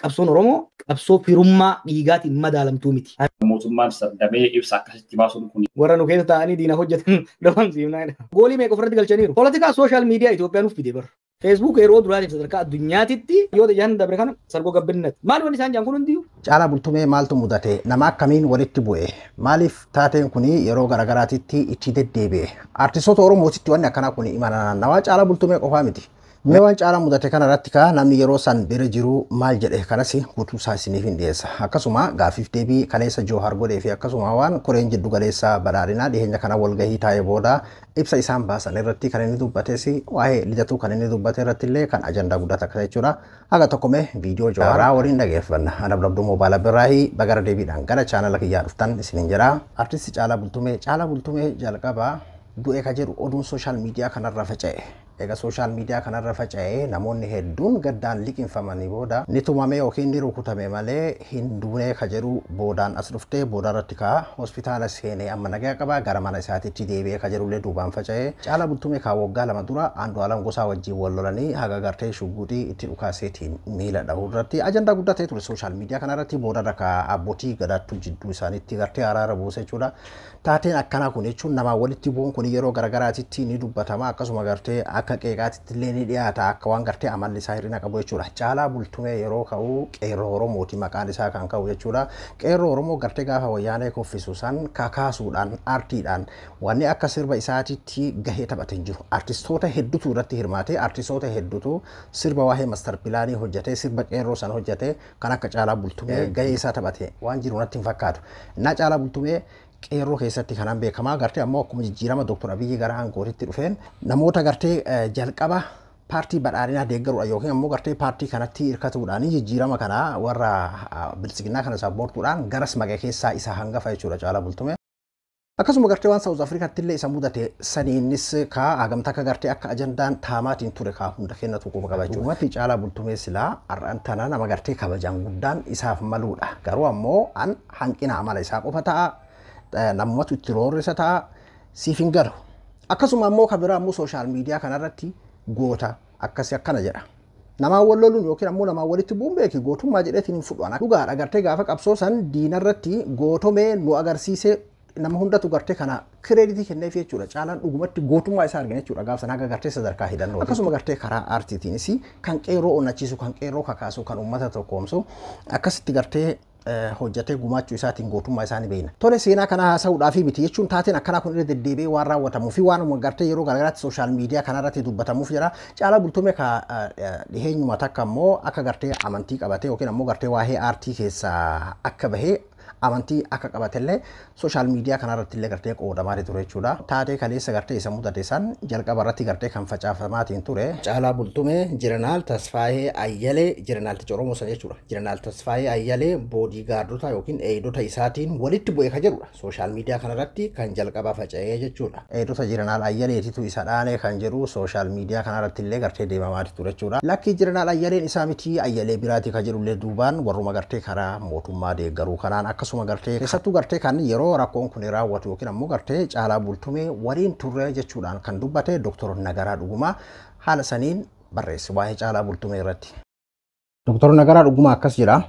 Qabsoon Oromoo qabsoo firummaa dhiigaatiin madaalamtuu miti. Mootummaan sardamee ibsa akkasitti baasuun kun. Warra nu keessa taa'anii diina hojjetan dhabamsiifnaa. Goolii meeqa ofirratti galchaniiru. Poolitikaa sooshaal miidiyaa Itoophiyaan nuuf fide bara. Facebook yeroo duraatiif sadarkaa addunyaatitti yoo ijaan dabre kana sargoo gabbinnet. Maali wanni isaan jaan kun hundiyyuu? Caalaa Bultumee maaltu mudate? Nama akkamiin walitti bu'e? Maaliif taateen kun yeroo garaagaraatitti itti deddeebi'e? Artistoota Oromootitti wanni akkanaa kun imala naannawaa Caalaa Bultumee qofaa miti. Mee waan Caalaa mudate kana irratti kaa namni yeroo san bira jiru maal jedhe kanas guutuu isaa isiniif hin dhiyeessa. Akkasuma gaaffiif deebii kaleessa Joohar godhee fi akkasuma waan koreen jiddu galeessa badhaadhinaa dhiyeenya kana walgahii taa'ee booda ibsa isaan baasan irratti kan inni dubbates waa'ee lidatuu kan inni dubbate irratti illee kan ajandaa guddaa takka jechuudha. Haga tokko mee viidiyoo Jooharaa waliin dhageeffanna. Ana Abduu Moobaala Birraahii bagara deebiidhaan gara chaanala kiyyaa dhuftan isiniin jedha. Artisti Caalaa Bultumee Caalaa Bultumee jalqabaa du'e ka jedhu oduun sooshaal miidiyaa kanarra faca'e. Egaa sooshaal miidiyaa kanarra faca'ee namoonni hedduun gaddaan liqinfamanii booda ni tumame yookiin ni rukutame malee hin duune ka jedhu boodaan as dhuftee booda irratti kaa hospitaala seenee amma nagaa qabaa gara mana isaatiitti deebi'ee ka jedhullee duubaan faca'ee. Caalaa Bultumee kaa waggaa 2 dura Andu'aalam Gosaa wajjin wal lolanii haga gartee shugguxii itti dhukaaseetiin miila dhahuu irratti ajandaa guddaa ta'e ture sooshaal miidiyaa kanarratti booda irra kaa abbootii gadaattuu jidduu isaaniitti gartee araara buuse jechuudha. Taateen akkanaa kun jechuun namaa walitti bu'uun kun yeroo garaagaraatitti ni dubbatama akkasuma gartee akka qeeqaatitti illee ni dhiyaata akka waan gartee amalli isaa hir'ina qabu jechuudha. Caalaa Bultumee yeroo ka'u qeerroo Oromooti maqaan isaa kan ka'u jechuudha. Qeerroo Oromoo gartee gaafa wayyaanee kuffisu san kakaasuudhaan aartiidhaan wanni akka sirba isaatitti gahee taphate hin jiru. Artistoota hedduutu irratti hirmaate artistoota hedduutu sirba waa'ee mastar pilaanii hojjete sirba qeerroo san hojjete kan akka Caalaa Bultumee gahee isaa taphate waan jiru natti hin fakkaatu. Innaa Caalaa Bultumee qeerroo keessatti kanaan beekamaa gartee ammoo akkuma jijjiirama Dr. Abiyyi gara aangootitti dhufeen namoota gartee jalqaba paartii badhaadhinaa deeggaruudha yookiin ammoo gartee paartii kanatti hirkatuudhaan jijjiirama kana warra bilisiginaa kana saappoortuudhaan garas maqee keessaa isa hangafa jechuudha Caalaa Bultumee. Akkasuma gartee waan Saawuz Afrikaatti illee isa mudate saniinis kaa hagamta akka gartee akka ajandaan taamaatiin ture kaa hunda kennatu quba qaba jechuudha. Dhugumatti Caalaa Bultumee silaa har'aan tana nama gartee kabajaan guddaan isaaf maluudha. Garuu ammoo an hanqina amala isaa qofa ta'a. Namumatu itti roorrisa ta'a siif hin galu. Akkasuma ammoo kan biraa ammoo sooshaal miidiyaa kanarratti goota akkasii akkana jedha. Namaan wal loluun yookiin ammoo namaan walitti bu'uun beeki gootummaa jedheetiin hin fudhu. Dhugaadha gartee gaafa qabsoo san diinarratti gootomee nu agarsiisee nama hundatu gartee kana kireeditii kenneef jechuudha. Caalaan dhugumatti gootummaa isaa argina jechuudha gaafa sana haga gartee sadarkaa hidhannoo. Akkasuma gartee karaa aartiitiinis kan qeerroo onnachiisu, kan qeerroo kakaasu, kan uummata tokkoomsu akkasitti gartee hojjetee gumaachuu isaatiin gootummaa isaanii beekna. Tole seenaa kana haasa'uudhaaf miti jechuun taateen akkanaa kun irra deddeebi'ee waan raawwatamuu fi waan gartee yeroo garaagaraatti sooshaal miidiyaa kanarratti dubbatamuuf jira. Caalaa Bultumee ka dhiheenyuma takka ammoo akka gartee amantii qabatee yookiin ammoo gartee waa'ee aartii keessaa akka bahee amantii akka qabatellee sooshaal miidiyaa kanarratti illee gartee qoodamaa ture jechuudha. Taatee kaleessa gartee isa mudate san jalqaba irratti gartee kan facaafamaatiin ture. Caalaa Bultumee Jeneraal Tasfaayee Ayyalee Jeneraalticha Oromoo san jechuudha. Jeneraal Tasfaayee Ayyalee boodigaardota yookiin eegdota isaatiin walitti bu'e kan jedhudha. Sooshaal miidiyaa kanarratti kan jalqaba faca'ee jechuudha. Eegdota Jeneraal Ayyaleetitu isa dhaanee kan jedhu sooshaal miidiyaa kanarratti illee gartee deemamaa ture jechuudha. Lakki Jeneraal Ayyaleen isaa miti Ayyalee biraati kan jedhullee duubaan warruma gartee karaa mootummaa deeggaruu kanaan akkasuma gartee keessattuu gartee kan yeroo rakkoon kun raawwatu yookiin ammoo gartee Caalaa Bultumee waliin turre jechuudhaan kan dubbate Dr. Nagaraa Dhugumaa haala saniin barreesse waa'ee Caalaa Bultumee irratti. Dr. Nagaraa Dhugumaa akkas jedha.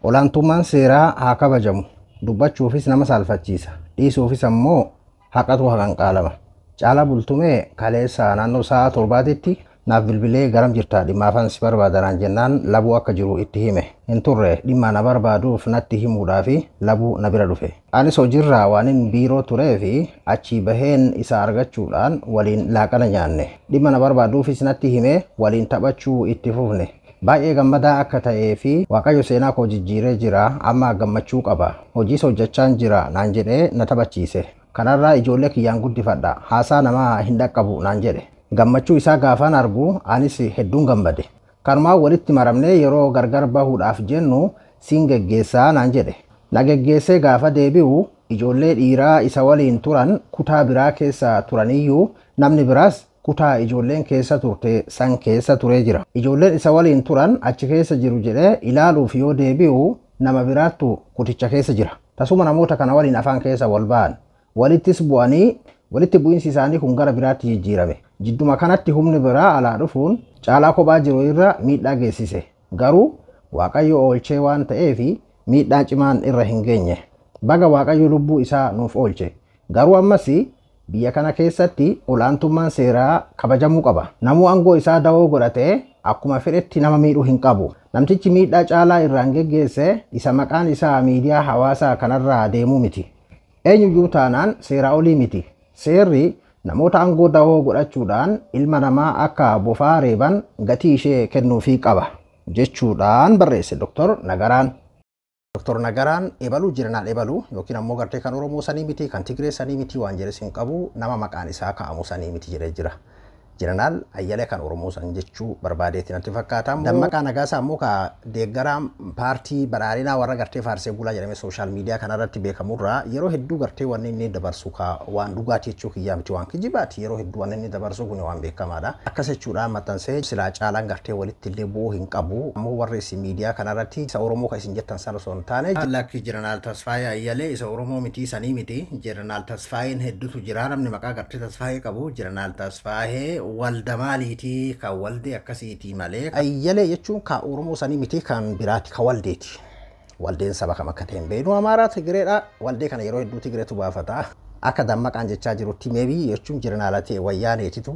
Olaantummaan seeraa haa kabajamu. Dubbachuufis nama saalfachiisa. Dhiisuufis ammoo haqatu haqanqaalama. Caalaa Bultumee kaleessa naannoo sa'a 7tti naaf bilbilee garam jirta dhimmaafan si barbaadanaan jennaan labuu akka jiru itti hime. Hin turre dhimma na barbaaduuf natti himuudhaaf labuu na bira dhufe. Anis hojiirraa waanin biiroo turee fi achii baheen isa argachuudhaan waliin laaqana nyaanne. Dhimma na barbaaduufis natti hime waliin taphachuu itti fufne. Baay'ee gammadaa akka ta'ee fi Waaqayyo seenaa koo jijjiiree jira amma gammachuu qaba. Hojiis hojjechaan jira naan jedhee na taphachiise. Kanarraa ijoollee kiyyaan guddifadha. Haasaa namaa hin dhaqqabu naan jedhe. Gammachuu isaa gaafaan argu anis hedduun gammade. Kanumaan walitti maramnee yeroo gargar bahuudhaaf jennu siin geggeessaa naan jedhe. Na geggeessee gaafa deebi'u ijoollee dhiiraa isa waliin turan kutaa biraa keessa turaniyyuu namni biraas kutaa ijoolleen keessa turte san keessa turee jira. Ijoolleen isa waliin turan achi keessa jiru jedhee ilaaluuf yoo deebi'u nama biraattu kuticha keessa jira. Tasuma namoota kana waliin afaan keessa wal ba'an. Walittis bu'anii walitti bu'iinsi isaanii kun gara biraatti jijjiirame. Jidduma kanatti humni biraa alaa dhufuun Caalaa kophaa jiru irra miidhaa geessise. Garuu Waaqayyo oolchee waan ta'eef miidhaa cimaan irra hin geenye. Baga Waaqayyo lubbuu isaa nuuf oolche. Garuu ammas biyya kana keessatti olaantummaan seeraa kabajamuu qaba. Namuu aangoo isaa dawoo godhatee akkuma fedhetti nama miidhuu hin qabu. Namtichi miidhaa Caalaa irraan geggeesse isa maqaan isaa miidiyaa hawaasaa kanarraa deemuu miti. Eenyuyyuu taanaan seeraa olii miti. Seerri namoota aangoo dawoo godhachuudhaan ilma namaa akka bofaa reeban gatii ishee kennuufii qaba jechuudhaan barreesse Dr. Nagaraan. Dr. Nagaraan ebaluu jiranaan ebaluu yookiin ammoo gartee kan Oromoo sanii miti kan Tigree sanii miti waan jedhes hin qabu, nama maqaan isaa kaa'amu sanii miti jedhee jira. Jeneraal Ayyalee kan Oromoo san jechuu barbaadeetti natti fakkaata. Dammaqaa Nagaasaa immoo ka deeggaraa paartii badhaadhinaa warra gartee faarsee bulaa jedhamee social media kanarratti beekamurraa yeroo hedduu gartee wanni inni dabarsu ka waan dhugaatii jechuu kiyyaa miti, waan kijibaati, yeroo hedduu wanni inni dabarsu kun waan beekamaadha. Akkas jechuudhaan maxxansee silaa Caalaan gartee walitti illee bu'uu hin qabu. Ammoo warri isin miidiyaa kanarratti isa Oromoo kan isin jettan sana osoo hin taane. Lakki, Jeneraal Tasfaayee Ayyalee isa Oromoo miti, sanii miti. Jeneraal Tasfaayeen hedduutu jira, namni maqaa gartee Tasfaayee qabu. Jeneraal Tasfaayee walda maaliitii kan waldee akkasiitii malee. Ayyalee jechuun kan Oromoo sanii miti, kan biraati, kan waldeeti. Waldeen saba kam akka ta'e hin beeknu, Amaaraa, Tigireedha. Waldee kana yeroo hedduu Tigireetu baafata. Akka Dammaqaan jechaa jirutti maybe jechuun jeneraala ta'e Wayyaaneetitu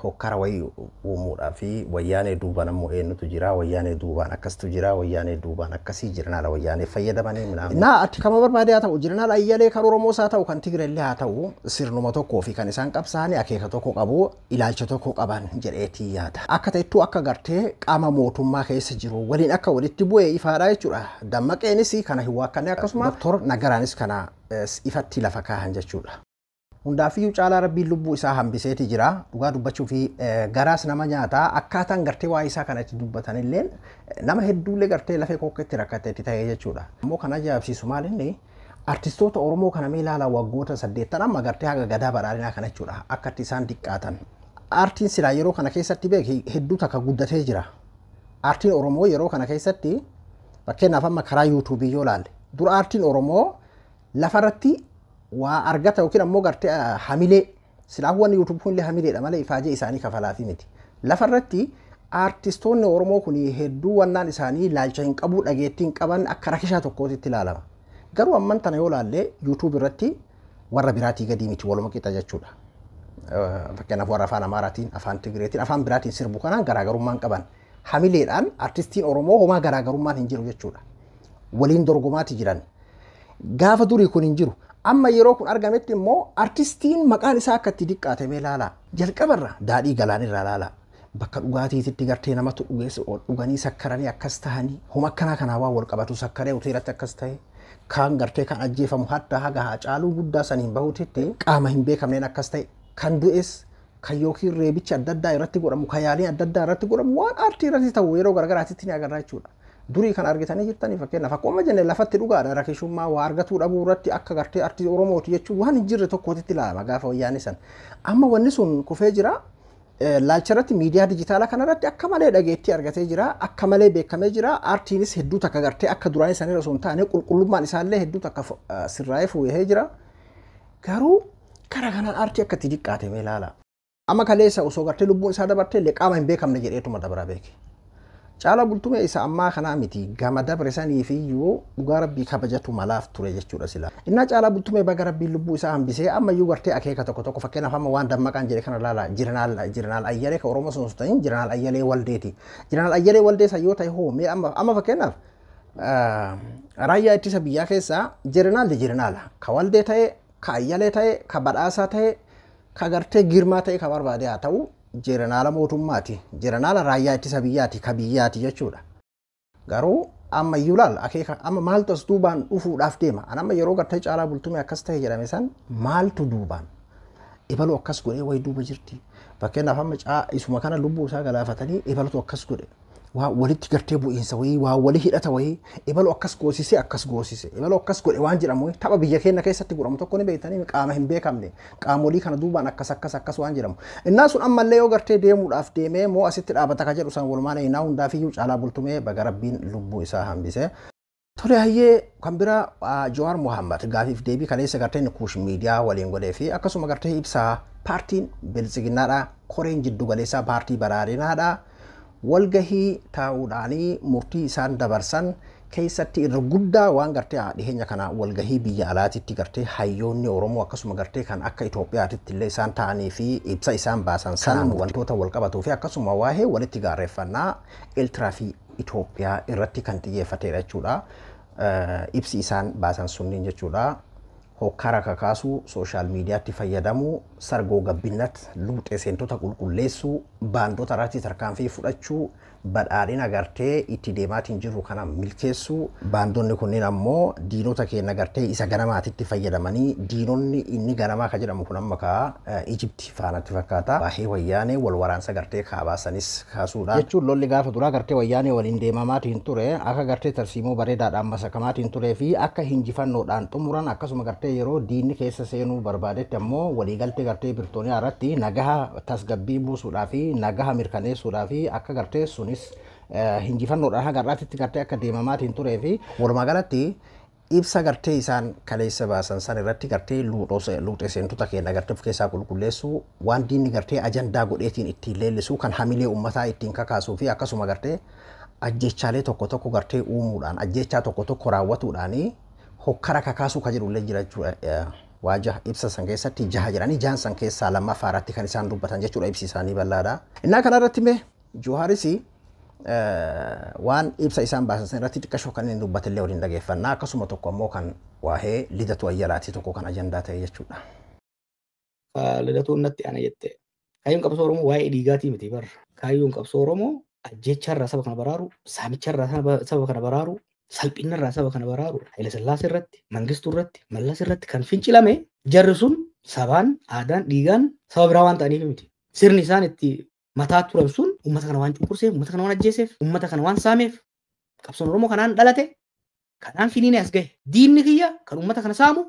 hokkara wayii uumuudhaa fi Wayyaanee duubaan ammoo eenyutu jira, Wayyaanee duubaan akkastu jira, Wayyaanee duubaan akkasii, jeneraala Wayyaanee fayyadamanii minaamin. Naa ati kama barbaade haa ta'u, jeneraala Ayyalee kan Oromoos haa ta'u, kan Tigireellee haa ta'u, sirnuma tokkoo fi kan isaan qabsaa'anii akeeka tokko qabu, ilaalcha tokko qaban jedheetii yaada. Akka ta'ettuu akka gartee qaama mootummaa keessa jiru waliin akka walitti bu'ee ifaadha jechuudha. Dammaqeenis kana hin waakkanne, akkasuma Doktor Nagaraanis kana ifatti lafa kaahan jechuudha. Hundaafiyyuu Caalaa Rabbiin lubbuu isaa hambiseeti jira. Dhugaa dubbachuu fi garaas nama nyaataa, akkaataan gartee waa'ee isaa kanatti dubbatan illee nama hedduullee gartee lafee kokkeetti rakkateetti ta'ee jechuudha. Ammoo kan ajaa'ibsiisu maal, inni artistoota Oromoo kana mee ilaala, waggoota 80 amma gartee haga gadaa badhaadhinaa kana jechuudha. Akka itti isaan diqqaatan. Aartiin silaa yeroo kana keessatti beeki hedduu takka guddatee jira. Aartiin Oromoo yeroo kana keessatti, fakkeenyaaf amma karaa yuutuubii yoo ilaalle, dura aartiin Oromoo lafarratti waa argata yookiin ammoo gartee hamilee silaa wanni yuutuub kun illee hamileedha malee ifaajee isaanii kafalaafi miti. Lafarratti aartistoonni Oromoo kun hedduu wannaan isaanii ilaalcha hin qabu, dhageettii hin qaban, akka rakishaa tokkootitti ilaalama. Garuu amman tana yoo ilaalle yuutuub irratti warra biraatii gadii miti, waluma qixa jechuudha. Fakkeenyaaf warra afaan Amaaraatiin, afaan Tigireetiin, afaan biraatiin sirbu kanaan garaagarummaan qaban. Hamileedhaan artistiin Oromoo homaa garaagarummaan hin jiru jechuudha. Waliin dorgomaati jiran. Gaafa durii kun hin jiru. Amma yeroo kun argametti immoo artistiin maqaan isaa akka itti diqqaate mee ilaala. Jalqabarra daadhii galaanirraa ilaala. Bakka dhugaatiitti gartee namatu dhugeessa, dhuganii sakkaranii akkas tahanii, homa akkanaa kanaa waan wal qabatu sakkaree hoteelatti akkas ta'e. Kaan gartee kan ajjeefamu hadda haga Haacaaluu guddaa saniin bahuutitti qaama hin beekamneen akkas ta'e. Kan du'es kan yookiin reebichi adda addaa irratti godhamu, kan yaaliin adda addaa irratti godhamu, waan aartii irratti ta'u yeroo garagaraatitti ni agarra jechuudha. Durii kan argitanii jirtanii, fakkeenyaaf akkuma jenne lafatti dhugaadha, rakishummaa waa argatuu dhabuu irratti akka gartee artii Oromooti jechuun waan hin jirre tokkootitti ilaalama gaafa Wayyaanee san. Amma wanni sun kufee jira. Laalcha irratti miidiyaa dijitaalaa kanarratti akka malee dhageettii argatee jira. Akka malee beekamee jira. Aartiinis hedduu takka gartee akka duraanii sanirra osoo hin taane qulqullummaan isaallee hedduu takka sirraa'ee fooyya'ee jira. Garuu karaa kanaan aartii akka itti diqqaate mee ilaala. Amma kaleessa osoo gartee lubbuun isaa dabartee illee qaama hin beekamne jedheetuma dabara beeke. Caalaa Bultumee isa ammaa kanaa miti, gama dabre saniif iyyuu dhugaa Rabbii kabajatu malaaf ture jechuudha sila. Innaa Caalaa Bultumee baga Rabbiin lubbuu isaa hambisee. Amma iyyuu gartee akeeka tokko tokko, fakkeenyaaf amma waan Dammaqaan jedhe kana ilaala, jeneraal Ayyalee kan Oromoo sun osoo ta'in jeneraal Ayyalee Waldeeti. Jeneraal Ayyalee Waldee san yoo ta'e hoo mee amma fakkeenyaaf raayyaa ittisa biyyaa keessaa jeneraalli jeneraala ka Waldee ta'e, ka Ayyalee ta'e, ka Badhaasaa ta'e, ka gartee Girmaa ta'e, ka barbaade haa ta'u, jeneraala mootummaati. Jeneraala raayyaa ittisa biyyaati, ka biyyaati jechuudha. Garuu amma iyyuu laal akeeka amma maaltu as duubaan dhufuudhaaf deema. An amma yeroo gartee Caalaa Bultumee akkas ta'e jedhame san maaltu duubaan ebaluu akkas godhee wayi duuba jirti. Fakkeenyaaf amma isuma kana lubbuu isaa galaafatanii ebalutu akkas godhe. Waa walitti gartee bu'iinsa wayii, waa walii hidhata wayii, ebalu akkas goosise, akkas goosise, ebalu akkas godhe waan jedhamu tapha biyya keenya keessatti godhamu tokko ni beektanii, qaama hin beekamne qaamolee kana duubaan akkas akkas akkas waan jedhamu. Innaa sun ammallee yoo gartee deemuudhaaf deemee moo asitti dhaabata ka jedhu san walumaan innaa hundaafiyyuu Caalaa Bultumee baga Rabbiin lubbuu isaa hambise. Tole, hayyee, kan biraa Jawaar Mohammad gaafiif deebii kaleessa gartee Kuush Miidiyaa waliin godhee fi akkasuma gartee ibsaa paartiin Biltsiginnaadha, koreen jiddu galeessaa paartii badhaadhinaadha. Walgahii taa'uudhaanii murtii isaan dabarsan keessatti irra guddaa waan gartee dhiheenya kana walgahii biyya alaatitti gartee hayyoonni Oromoo akkasuma gartee kan akka Itoophiyaatitti illee isaan ta'anii fi ibsa isaan baasan san wantoota wal qabatuu fi akkasuma waa'ee walitti gaarreeffannaa Eertiraa fi Itoophiyaa irratti kan xiyyeeffatedha jechuudha. Ibsi isaan baasan sunniin jechuudha. Hokkara kakaasuu, sooshaal miidiyaatti fayyadamuu, sargoo gabbinnat, luuxee seentota qulqulleessuu, baandota irratti tarkaanfii fudhachuu, badhaadhina gartee itti deemaatiin jiru kana milkeessuu, baandonni kunneen ammoo diinota keenya gartee isa ganamaatitti fayyadamanii diinonni inni ganamaa ka jedhamu kun amma kaa Ijipti faanatti fakkaata. Baahee wayyaanee wal waraansa gartee kaabaasanis kaasuudha. Jechuun lolli gaafa duraa gartee wayyaanee waliin deemamaatiin ture akka gartee tarsiimoo bareedaadhaan masakamaatiin turee fi akka hinjifannoodhaan xumuran akkasuma gartee yeroo diinni keessa seenuu barbaadetti ammoo waliigaltee gartee Birtooniyaa irratti nagaha tasgabbii buusuudhaa fi nagaha mirkaneessuudhaa fi akka gartee sunis hinjifannoodhaan haga har'aatitti gartee akka deemamaatiin turee fi walumaa galatti ibsa gartee isaan kaleessa baasan san irratti gartee luuxee seentota keenya gartee of keessaa qulqulleessuu waan diinni gartee ajandaa godheetiin ittiin leellisuu kan hamilee uummataa ittiin kakaasuu fi akkasuma gartee ajjechaalee tokko tokko gartee uumuudhaan ajjechaa tokko tokko raawwatuudhaanii hokkara kakaasuu ka jedhu illee jira jechuudha. Waaja ibsa san keessatti jaha jedhanii jahan san keessaa lammaffaa irratti kan isaan dubbatan jechuudha ibsi isaanii bal'aadha. Innaa kana irratti mee Jawaaris waan ibsa isaan baasan san irratti xiqqashoo kan inni dubbate illee waliin dhageeffannaa akkasuma tokko ammoo kan waa'ee Lidatu Ayyalaati tokko kan ajandaa ta'e jechuudha. Lidatuun natti ana jette. Kaayyoon qabsoo Oromoo waa'ee dhiigaatii miti barra. Kaayyoon qabsoo Oromoo ajjecharraa saba kana baraaru, saamicharraa saba kana baraaru, salphinarraa saba kana baraaru, Haile Sillaasee irratti, Mangistuu irratti, Mallas irratti kan fincilame jarri sun sabaan, aadaan, dhiigaan saba biraa waan ta'aniif miti. Sirni isaan itti mataa turan sun uummata kana waan cunqurseef, uummata kana waan ajjeeseef, uummata kana waan saameef, qabsoon Oromoo kanaan dhalate, kanaan finiinee as gahe. Diinni kiyya kan uummata kana saamu,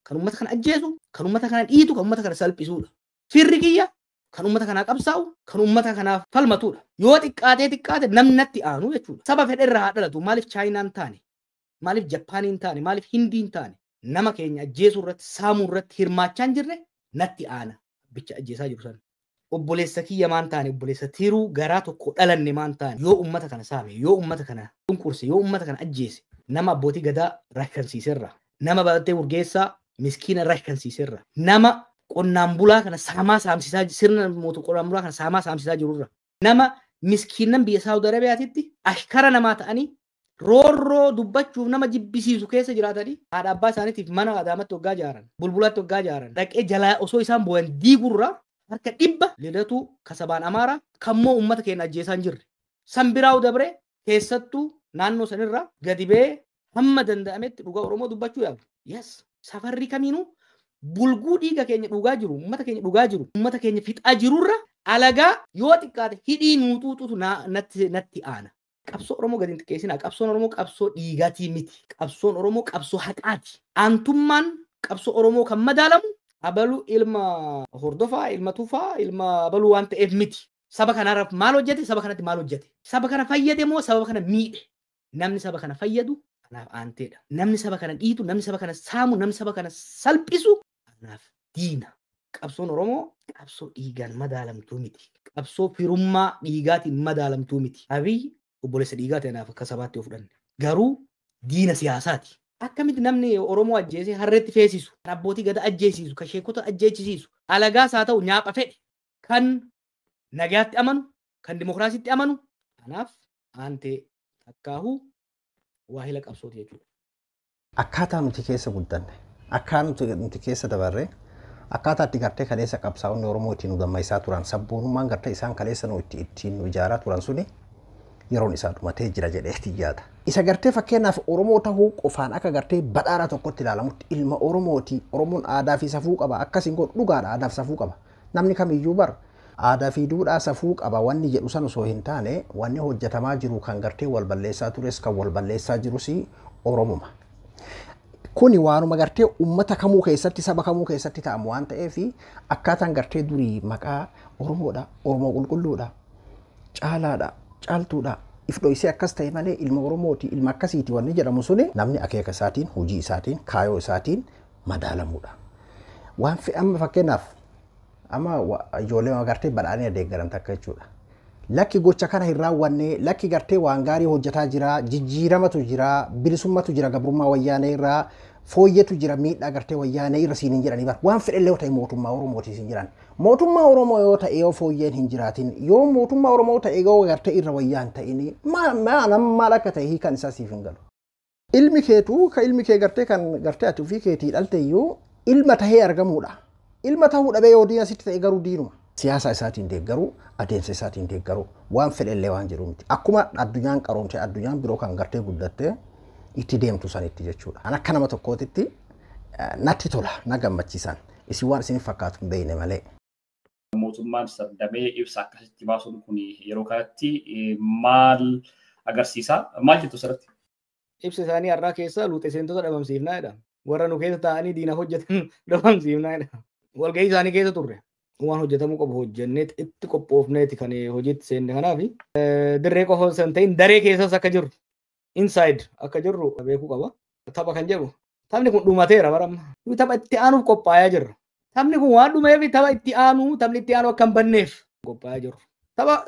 kan uummata kana ajjeesu, kan uummata kana dhiitu, kan uummata kana salphisuudha. Firri kiyya kan uummata kanaa qabsaa'u, kan uummata kanaaf falmatudha. Yoo xiqqaatee xiqqaate namni natti aanu jechuudha. Saba fedhe irraa haa dhalatu. Maaliif Chaayinaan taane? Maaliif Jappaaniin taane? Maaliif Hindiin taane? Nama keenya ajjeesuu irratti, saamuu irratti hirmaachaa hin jirre natti aana. Bicha ajjeesaa jiru sana. Obboleessa kiyya maan taane, obboleessa tiruu garaa tokko dhalanne maan taane, yoo uummata kana saame, yoo uummata kana cunqurse, yoo uummata kana ajjeese, nama abbootii gadaa rakkansiiserra, nama baratee urgeessaa miskiina rakkansiiserra, nama qonnaan bulaa kana saamaa saamsisaa sirna mootummaa qonnaan bulaa kana saamaa saamsisaa jirurra, nama miskiinnan biyya Saawud Arabiyaatitti ashkara namaa ta'anii roorroo dubbachuuf nama jibbisiisu keessa jiraatanii haadha abbaa isaaniitiif mana Adaamatti waggaa ijaaran, Bulbulatti waggaa ijaaran, dhaqee jalaa osoo isaan boo'an diigurra harka dhibba Lidatu kasabaan Amaaraa kammoo uummata keenya ajjeesaa hin jirre. San biraa'u dabree keessattuu naannoo sanirraa gadi ba'ee hamma danda'ametti dhugaa Oromoo dubbachuu yaalu. Yes, safarri kamiinuu bulguu dhiiga keenya dhugaa jiru, uummata keenya dhugaa jiru, uummata keenya fixaa jirurra alagaa yoo xiqqaate hidhii nuuxuuxutu natti aana. Qabsoo Oromoo gadi hin xiqqeessinaa. Qabsoon Oromoo qabsoo dhiigaatii miti. Qabsoon Oromoo qabsoo haqaati. Aantummaan qabsoo Oromoo kan madaalamu abaluu ilma hordofaa, ilma tufaa, ilma abaluu waan ta'eef miti. Saba kanaaf maal hojjete? Saba kanatti maal hojjete? Saba kana fayyade moo saba kana miidhe? Namni saba kana fayyadu anaaf aanteedha. Namni saba kana dhiitu, namni saba kana saamu, namni saba kana salphisu anaaf diina. Qabsoon Oromoo qabsoo dhiigaan madaalamtuu miti. Qabsoo firummaa dhiigaatiin madaalamtuu miti. Abiy obboleessa dhiigaa ta'e anaaf akka sabaatti yoo fudhanne. Garuu diina siyaasaati. Akkamitti namni Oromoo ajjeesee harreetti feesisu, kan abbootii gada ajjeesisu, kan sheekota ajjeechisiisu, alagaas haa ta'u nyaapha fedhe, kan nagaatti amanu, kan dimokiraasiitti amanu, kanaaf aantee takkaahuu waahila qabsooti jechuudha. Akkaataa nuti keessa guddanne, akkaataa nuti keessa dabarre, akkaataa itti gartee kaleessa qabsaa'onni Oromoo ittiin nu gammachiisaa turan, sabboonummaan gartee isaan kaleessa nu ittiin nu ijaaraa turan suni yeroon isaa dhumatee jira jedheeti yaada. Isa gartee fakkeenyaaf Oromoo tahuu qofaan akka gartee badhaadha tokkotti ilaalamutti ilma Oromooti. Oromoon aadaa fi safuu qaba. Akkasiin godhu dhugaadha aadaa fi safuu qaba. Namni kamiyyuu bar aadaa fi duudhaa safuu qaba wanni jedhu san osoo hin taane wanni hojjetamaa jiru kan gartee wal balleessaa tures kan wal balleessaa jirus Oromuma. Kuni waanuma gartee uummata kamuu keessatti saba kamuu keessatti ta'amu waan ta'eef akkaataan gartee durii maqaa Oromoodha, Oromoo qulqulluudha, caalaadha, caaltuudha. If dhoysee akkas ta'e malee ilma Oromooti, ilma akkasiiti wanni jedhamu suni namni akeeka isaatiin, hojii isaatiin, kaayoo isaatiin madaalamuudha. Waan amma fakkeenyaaf amma ijoollee gartee badhaadhina deeggaran takka jechuudha. Lakki gocha kana hin raawwanne, lakki gartee waan gaarii hojjetaa jira, jijjiiramatu jira, bilisummatu jira, gabrummaa wayyaanee irraa fooyyetu jira, miidhaa gartee wayyaanee irra siin hin jedhanii bara. Waan fedhellee yoo ta'e mootummaa Oromooti siin jiran. Mootummaa Oromoo yoo ta'e yoo fooyyeen hin jiraatin, yoo mootummaa Oromoo ta'e yoo gartee irra wayyaan ta'in, maal akka ta'e hiikan isaa siif hin galu. Ilmi keetuu ka ilmi kee gartee kan gartee ati ofii keetii dhalte iyyuu ilma tahee argamuudha. Ilma tahuu dhabee yoo diina sitti ta'e garuu diinuma. Siyaasa isaatiin deeggaruu, adeemsa isaatiin deeggaruu, waan fedhellee waan jedhu miti. Akkuma addunyaan qaroomte, addunyaan biroo kan gartee guddatte itti deemtu sanitti jechuudha. An akka nama tokkootitti natti tola, na gammachiisan. Isin waan isin fakkaatu hin beekne malee. Mootummaan sardamee ibsa akkasitti baasuun kun yeroo kanatti maal agarsiisa? Maal jettu asirratti? Ibsa isaanii har'aa keessa luuxee seentota dhabamsiifnaa jedha. Warra nu keessa taa'anii diina hojjetan dhabamsiifnaa jedha. Walgahii isaanii keessa turre. Waan hojjetamuu qabu hojjennee itti qophoofneeti kan hojiitti seenne. Kanaaf dirree qofa osoo hin ta'in daree keessas akka jirru, inside akka jirru beekuu qaba. Tapha kan jedhu, taphni kun dhumateera baramma. Nuyi tapha itti aanuuf qophaa'aa jirra. Taphni kun waan dhumeef tapha itti aanu, taphni itti aanu akka hin banneef qophaa'aa jirru.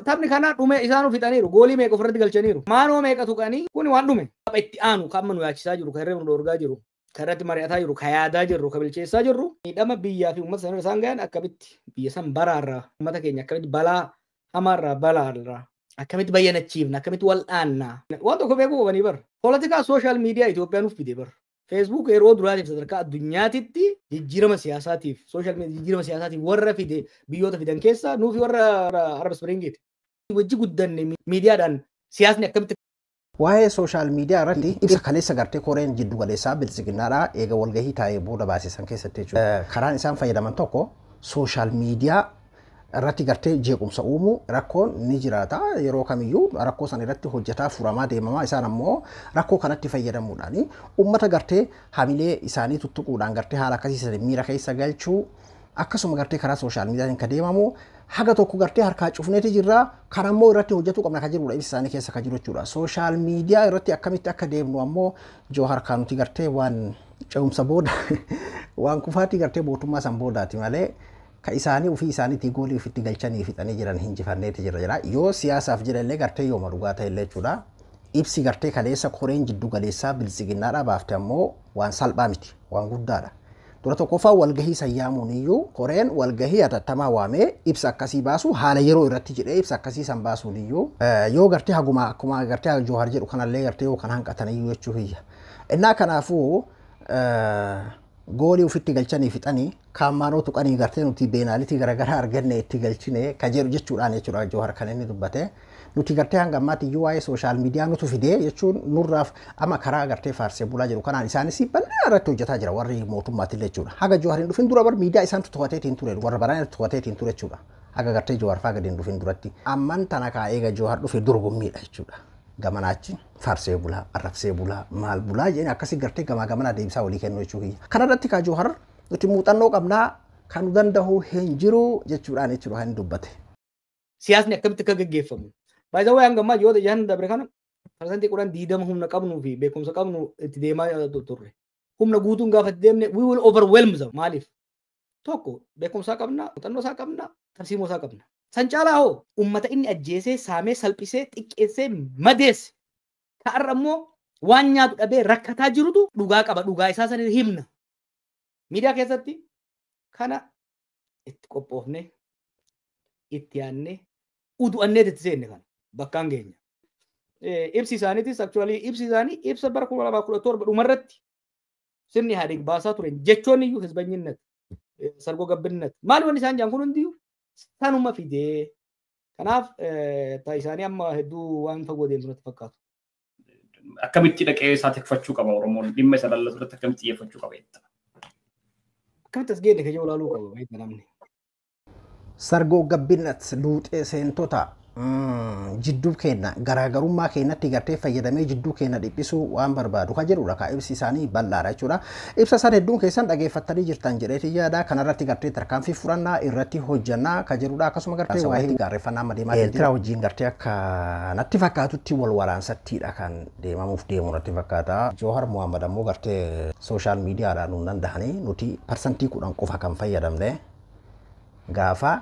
Taphni kana dhume, isaanuu fixaniiru. Goolii meeqa ofirratti galchaniiru. Maanoo meeqa tuqanii, kun waan dhume. Tapha itti aanu kan amma nu yaachisaa jiru, kan hirribni nu dhorgaa jiru, kan irratti mari'ataa jiru, kan yaadaa jirru, kan bilcheessaa jirru. Miidhama biyyaa fi uummata sana isaan gahan akkamitti biyya san baraarraa, uummata keenya akkamitti balaa hamaarraa balaarraa akkamitti bayyanachiifna, akkamitti wal'aanna. Waan tokko beekuu qabanii bara. Poolitikaa social media Itoophiyaan nuuf fide bara. Facebook yeroo duraatiif sadarkaa addunyaatitti jijjiirama siyaasaatiif, social media jijjiirama siyaasaatiif warra fide, biyyoota fidan keessaa nuufi warra Arab Springiiti. Wajji guddanne miidiyaadhaan siyaasni akkamitti Waa'ee social media irratti ibsa kaleessa gartee koreen jiddu galeessaa biltsiginnaadhaa eega walgahii taa'ee booda baasisan keessatti jechuudha. Karaan isaan fayyadaman tokko social media irratti gartee jeequmsa uumuu. Rakkoon ni jiraata yeroo kamiyyuu, rakkoo san irratti hojjetaa furamaa deemamaa. Isaan ammoo rakkoo kanatti fayyadamuudhaan uummata gartee hamilee isaanii tuttuquudhaan gartee haala akkasii miira keessa galchuu, akkasuma gartee karaa social mediaatiin kan deemamu haga tokko gartee harkaa cufneeti jirra, kan ammoo irratti hojjetuu qabna kan jirudha ibsa isaanii keessa kan jiru jechuudha. Social media irratti akkamitti akka deemnu ammoo joo harkaa nuti gartee waan ce'umsa booda, waan kufaatii gartee mootummaa san boodaati malee, ka isaanii ofii isaaniitii goolii ofitti galchanii fixanii jiran hinjifanneeti jira jira. Yoo siyaasaaf jedhallee gartee yooma dhugaa ta'ellee jechuudha. Ibsi gartee kaleessa koreen jiddu galeessaa biltsiginnaadhaa baafte ammoo waan salphaa miti, waan guddaadha. Dura tokkoffaa walgahii sayyaamuun iyyuu, koreen walgahii hatattamaa waamee ibsa akkasii baasu, haala yeroo irratti jedhee ibsa akkasii san baasuun iyyuu, yoo gartee haguma akkuma gartee Joohar jedhu kanallee gartee yoo kan hanqatan iyyuu jechuu hiyya. Innaa kanaafuu goolii ofitti galchanii fixanii kaammaanoo tuqanii gartee nuti beenaalitii garaagaraa arganne itti galchine ka jedhu jechuudhaan jechuudha Joohar kan inni dubbate. Nuti gartee hanga ammaatti iyyuu waa'ee social media nutu fidee jechuun nurraaf amma karaa gartee faarsee bulaa jiru kanaan isaanis bal'ina irratti hojjetaa jira warri mootummaatillee jechuudha. Haga Joohar hin dhufin dura bar miidiyaa isaantu to'ateetiin ture, warra baraan to'ateetiin ture jechuudha. Haga gartee Joohar faa gadi hin dhufin duratti. Amman tana kaa eega Joohar dhufe dorgommiidha jechuudha. Gamanaachi faarsee bulaa, arrabsee bulaa, maal bulaa jedhanii akkasii gartee gamaa gamanaa deebisaa walii kennu jechuudha. Kanarratti kaa Joohar nuti muuxannoo qabnaa kan nu danda'u hin jiru jechuudhaan jechuudha kan dubbate. Siyaasni akkamitti akka gaggeeffamu. Baay'ee hanga ammaa ji'oota jahan dabre kana 10% 20 humna qabnuu fi beekumsa qabnu itti deemaa turre. Humna guutuun gaafa itti deemne we will overwhelm them. Maaliif? Tokko beekumsaa qabna, muuxannoo isaa qabna, tarsiimoo isaa qabna. San caalaa hoo uummata inni ajjeesee, saamee, salphisee, xiqqeessee, madeesse. Ka'arra immoo waan nyaatu dhabee rakkataa jirutu dhugaa qaba. Dhugaa isaa sana himna. Miidiyaa keessatti kana itti qophoofne, itti yaadnee, udu'annee itti seenne kana bakkaan geenya. Ibsi isaaniitis actually ibsi isaanii ibsa bara 2017 dhumarratti sirni Ihaadeeg baasaa ture jechoonni iyyuu ህዝበኝነት, ሰርጎ ገብነት maali wanni isaan jedhan kun hundiyyuu sanuma fidee. Kanaaf isaanii amma hedduu waan fagoo deemtu natti fakkaatu. Akkamitti dhaqee isaa tikfachuu qaba Oromoon, dhimma isa lallatu irratti akkamitti xiyyeeffachuu qaba jetta? Akkamitti as geenne kan ilaaluu qaba beekna namni. ሰርጎ ገብነት luuxee seentota jidduu keenya garaagarummaa keenyatti gartee fayyadamee jidduu keenya dhiphisuu waan barbaadu kan jedhudha ka ibsi isaanii bal'aadha jechuudha. Ibsa isaan hedduun keessan dhageeffattanii jirtan jedheeti yaada. Kanarratti gartee tarkaanfii fudhannaa irratti hojjannaa kan jedhudha. Akkasuma gartee waa'ee gaarreeffannaa amma deemaa Eertiraa wajjin gartee akka natti fakkaatutti wal waraansattiidha kan deemamuuf deemu natti fakkaata. Joohar Muhammad ammoo gartee social mediadhaan nu danda'anii nuti 10% qofa kan fayyadamne, gaafa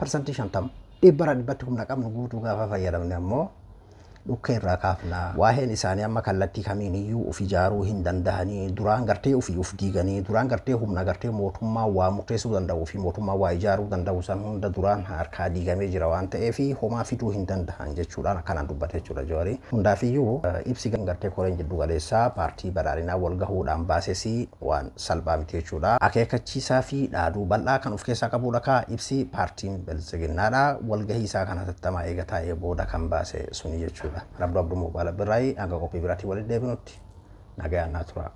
50% 100% humna qabnu guutuu gaafa fayyadamne ammoo dhukkee irraa kaafna. Waa'een isaanii amma kallattii kamiin iyyuu of ijaaruu hin dandahanii, duraan gartee ofii of diiganii, duraan gartee humna gartee mootummaa waa murteessuu danda'uu fi mootummaa waa ijaaruu danda'u san hunda duraan harkaa diigamee jira waan ta'eef homaa fiduu hin dandahan jechuudhaan akkanaan dubbate jechuudha Jawaari. Hundaafiyyuu ibsi gartee koreen jiddu galeessaa paartii badhaadhinaa wal gahuudhaan baasesii waan salphaa miti jechuudha. Akeekkachiisaa fi dhaaduu bal'aa kan of keessaa qabudha kaa ibsi paartiin biltsiginnaadha walgahii isaa kan hatattamaa eega taa'ee booda kan baase suni jechuudha. Rabdu Abduu Mobaala Birraayi hanga qophii biraatti walitti deebinutti nagayaan naa tura.